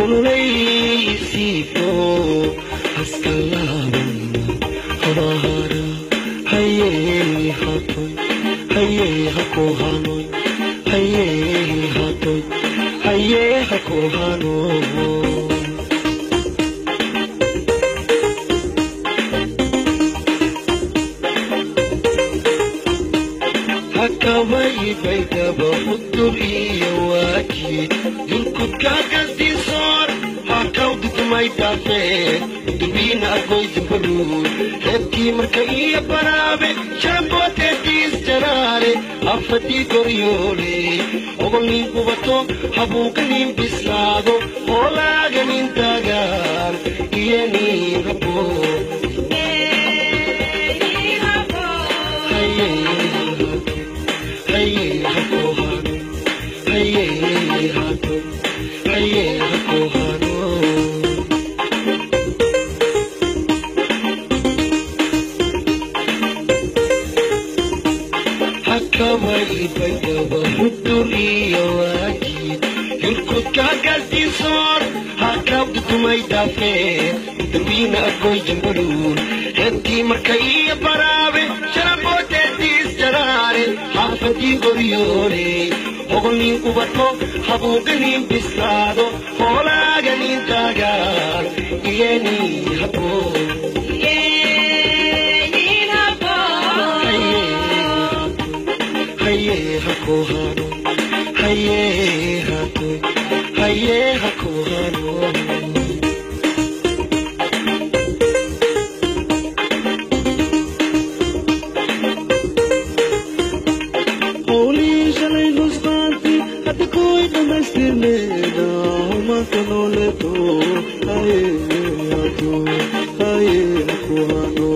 Kululeysiifo haskalaban habahara haye hatoy haye hakohanoy haye hatoy haye hakohanoy. Hakaway baydhaba xudur iyo waajid yurkudka gasdisoor hakawdudumay dhaafee durbiina argoy dambaluur reebkii marka iyo baraabe sharabooteediis jaraare afadii goryoole ogolnin gubato habuuganin bislaado hoolaaganin dagaan iyonin rabo. Haye hakohano haye hato haye hakohano. Hakaway baydhaba xudur iyo waajid yurkudka gasdisoor hakawdutumay dhaafee darwiina argoy jambaluur reebkii marka iyo baraabe sharabooteediis jaraare xaafadii goryoole ogolnin ubato habuuganin bislaado hoolaaganin dagaal iyeni habo haye hakohano haye hato haye hakohano. Howlihii shalay nusqaanti hadda kuway dhammaystirneena humaanka nooleeto haye hato haye hakuhano.